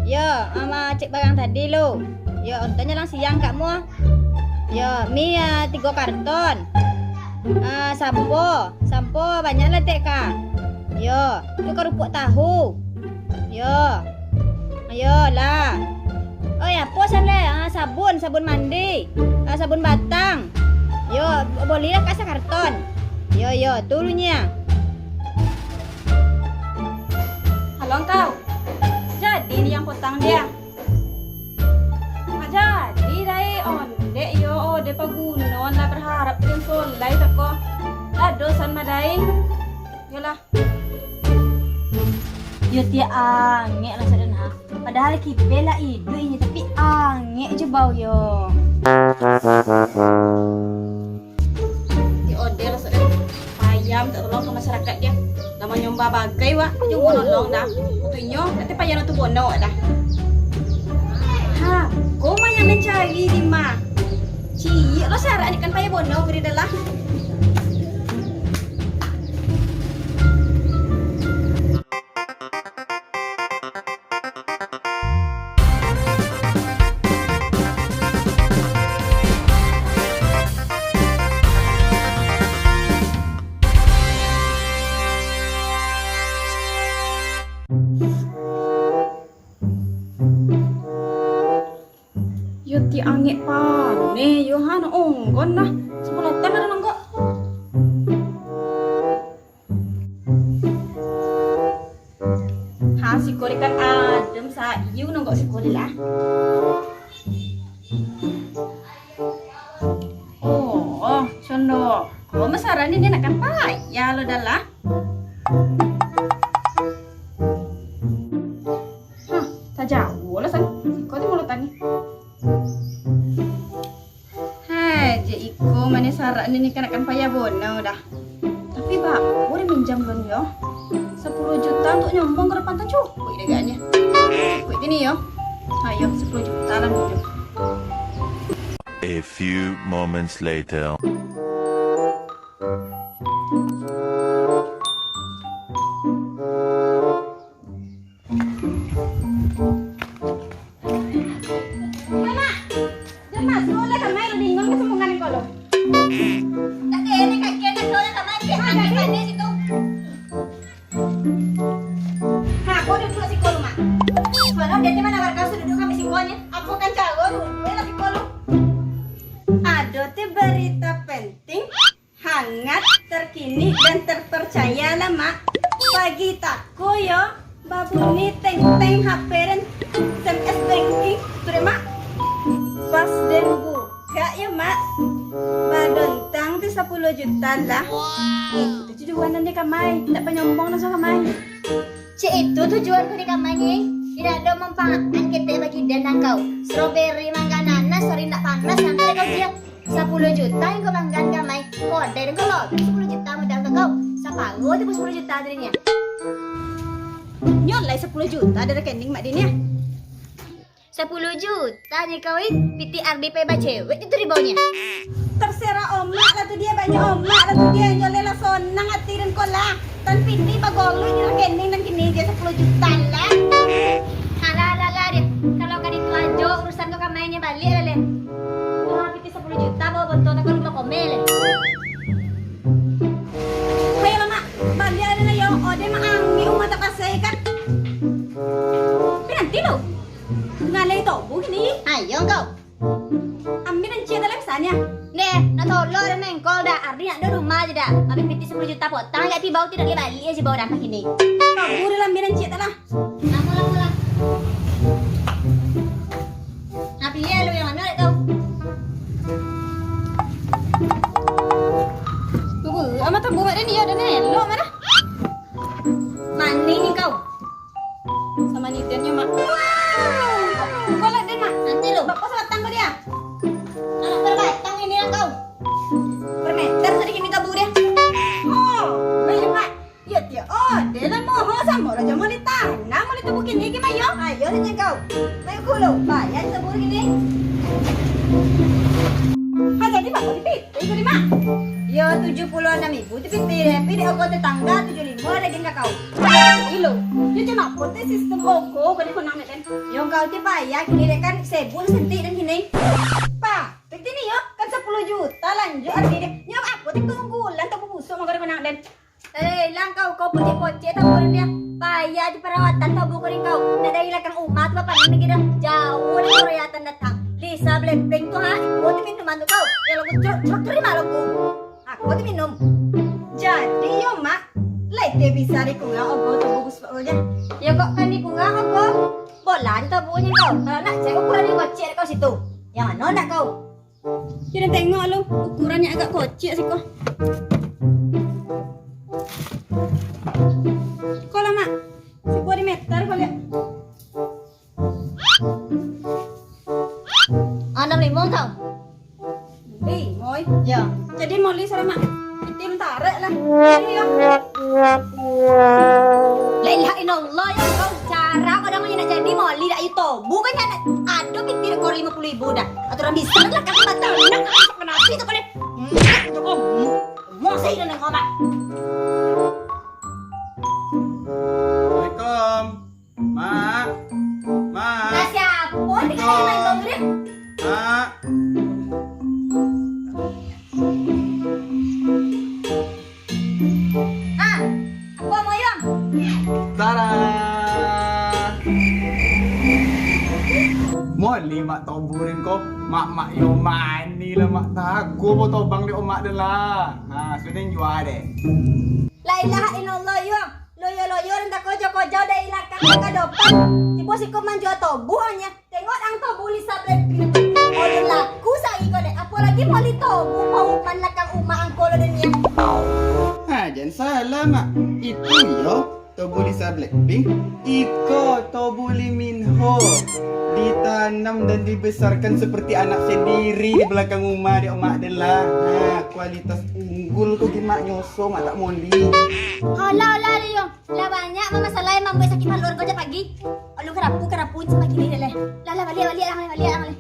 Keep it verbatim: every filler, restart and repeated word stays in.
Yo, ama cek barang tadi lo. Yo, ontonyo lang siang kak muah. Yo, mi ah, tigo karton. Ah, sampo, sampo banyak lah tek ka. Yo, tu karupuk tahu. Yo. Ayolah. Oi, apo salah? Ah, sabun, sabun mandi. Ah, sabun batang. Yo, bolilah ka sakarton. Yo, yo, tu lunyi ah. Halo, angkau. Jadi ni yang potang dia. Ah, jadi dai ondek yo, oh, dia paguno lah berharap dengan solai tako. Lah dosan madai. Yolah. Yo tiak angek lah sadan ha. Padahal kipe lah iduik inyo, tapi angek je bau yo. Di order sudah. Payah minta tolong ke masyarakat dia. Lah manyomba bagai wak, jo mau nolong dah. Waktu inyo, nanti payah tu bono dah. Ha, kau mah yang mencari di mah. Ciek lo syarat ni kan payah bono beri dah lah. Yo ti angek paneh yo ha, nak onggon lah. Sabulan lah nangkok. Ha, siko ikan adem sa, iyo nonggok siko lah. Oh, oh, condo. Oh, masaran ni nak kan payah lo dah lah. Hah, tajauah lah san. Siko ti mulut tani. Hai, je iko mane sarak ni, ni kanakan payah bonau dah. Tapi bak, boleh minjam kan yo? Sapuluah juta untuk nyombong ka depan tu cukuik dek agaknyo. Cukuik tini yo. Ayo, sapuluah juta lah minjam. A few moments later. Mak, jan masuak lah kamari, bingung ka sumbangan ko lo. Tak kena kaki anak sekolah kamari, ambil pandai situ. Ha, ko duduak siko lu, Mak. Kalau dia ti manawarkan su duduak kami siko nyo, apo kan caro lu? Bela siko lu. Ado ti barita penting. Hangat, terkini, dan terpercaya lah, Mak. Pagi tako yo, babunyi teng-teng H P den, S M S banking, tu dek, Mak. Pas den bukak yo, Mak, badontang tu sapuluah juta lah. Eh, itu tujuan nan dek kamai, indak panyombong nan suruah kamai. Cek itu tujuan ku dek kamai, Nyai. Indak ado manfaat ketek bagi den dan kau. Strawberry, mangga, nanas, hari indak panas, sampai kau diam. Sapuluah juta yang kau banggakan kamai, kodai dan kau lobih sapuluah juta modal kau. Saparuah tu sapuluah juta tadi nyo. Nyo lai sapuluah juta dari rekening Mak Din yo. Sapuluah juta nyo kau, ih, piti Ardi pai bacewek tu ribonyo. Terserah omak lah tu dia, banyak omak lah tu dia, nyo lai lah sonang ati den ko lah. Tan piti bagoloi di rekening nan kini je sapuluah juta lah. Alah, alah, alah, deh. Kalau ka ditu ajo urusan ko kamai nyo baliak lah, leh. Wah, piti sapuluah juta bawa botol tako limo koma, leh. Hayo lah, Mak. Baliak lah, yo. Ode mak angin umah tak pasai kan. Tapi nanti lo. Ngalai tobu kini. Ayo kau. Ambil nan ciek dalam sanyo. Neh, nak tolong dah mengkol dah. Ardi nak duduk rumah aja dah. Ambil piti sapuluah juta potang, agak tiba tu nak balik aja bawa dampah kini. Kabur lah, ambil nan ciek dah lah. Lamo, lamo lah. Nah, pilih lu yang mana kau? Tunggu, amat tabu mak dia ni, ya, dah ni. Lo mana? Manih ni kau. Sama ni dia nyo, Mak. Kau lah dia, Mak. Nanti lo. Bapak sabatang kau dia. Anak berbatang ini lah kau. Bermeter tadi kini kabu dia. Oh, baik, Mak. Yo, tiyo. Oh, dia lah moho samo raja mau ditanam, mau ditubuh kini, gimana yo? Ayo, tanya kau. Ayo, kulo. Bayar ditubuh kini. Ha, jadi bapak di Pi Pi tadi, Mak? Yo, tujuh puluh enam ribu di Pi Pi. Tapi di oko tetangga tujuh ribu. Ko ado gin ka kau. Ilo, yo cuma apo teh sistem ogo ko di konang den. Yo kau ti payah kini dek kan sebu santik den kini. Pa, tek tini yo kan sapuluah juta lanjuik arti den. Yo apo teh keunggulan tu bubusuak mangko di konang den. Eh, lang kau, kau pocek-pocek tabuah dia. Payah di parawatan tabuah ko dek kau. Nak dari lakang umah tu bapanen lagi dah. Jauah dari Korea datang. Lisa Blackpink tu ha, iko tu minuman tu kau. Yo lagu truk, truk terima lagu. Aku tu minum. Jadi yo mak, lai teh bisa dikurang ogo tabuah busuak ko jan. Yo kok kan dikurang ogo. Bola tu tabuahnyo kau. Kalau nak cek ukuran di kocek kau situ. Yang mano nak kau? Kiro tengok lu, ukurannyo agak kocik siko. Ko lah mak, siko di meter ko liak. Anam limo kau. Limo, eh. Ya. Jadi moli saramak. Itim tarek lah. Jadi yo. La ilaha illallah, yo kau. Cara kau dah nak jadi moli dak itu. Bukannya ada, ada pikir kau lima puluah ribu dah. Aturan bisa lah kan batal. Nak masuk ke nasi tu kali. Hmm, itu kau. Mau saya dan kau nak. Assalamualaikum. Mak. Mak. Lah siapa ni kata main bongkir? Mak. Ah, apa mau Yong? Tada. Moli mak toburin ko, mak-mak yo mani lah mak tago bo tobang di omak den lah. Nah, sudah jua deh. La ilaha illallah Yong. Loyo-loyo nan takojo-kojo dari lakang ka dopan. Tibo siko manjua tobuahnyo. Tengok ang tobuah Lisa Blackpink. Oleh laku sari ko dek. Apolagi moli tobuah pauman lakang umah angko lo dunia. Ha, jan salah mak. Itu yo tobuah Lisa Blackpink. Iko tobuah Lee Min Ho. Ditanam dan dibesarkan seperti anak sendiri di belakang rumah dek omak den lah. Ha, kualitas unggul ko gimak nyoso mak tak moli. Alah, alah, Liyong. Lah banyak mamasalah mambuek sakik paluah ko jak pagi. Alun karapu-karapu cuma kini deh leh. Lah, lah, baliak, baliak, ang leh, baliak, ang leh.